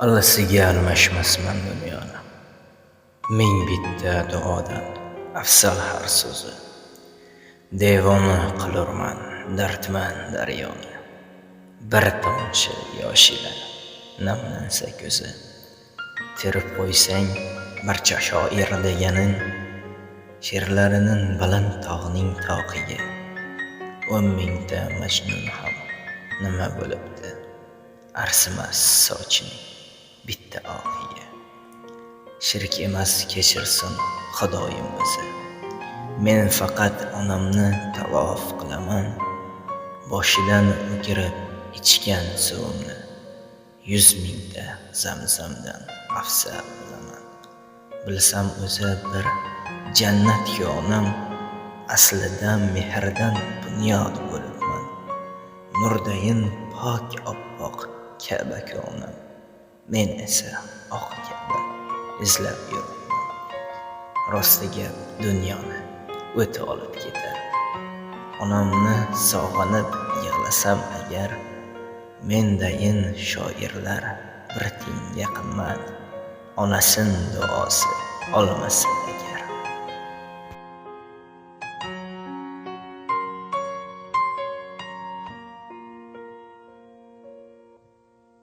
Allasiga almashmasman dunyoni. Ming bitta duodan afzal har so'zi. Devona qilurman dardman daryoni. Bir tomchi yosh ila namlansa ko'zi. Terib qo'ysang barcha shoir deganin, she'rlarinin baland tog'ning toqiga. 10 000 ta Majnun ham nima bo'libdi, arzimas sochining bitta oqiga. Shirk emas, kechirsin Xudoyim o'zi. Men faqat onamni tavof qilaman. Boshidan o'girib ichgan suvimni 100 000 ta Zamzamdan afzal bilaman. Bilsam, o'zi bir jannatku onam, aslida mehrdan bunyod bo'libman. Nurdayin pok oppoq Ka'ba-ku onam, men esa oq Ka'ba izlab yuribman. Rosti gap, dunyoni o't olib ketar. Onamni sog'inib yig'lasam agar, mendayin shoirlar bir tiyinga qimmat, onasin duosi olmasa.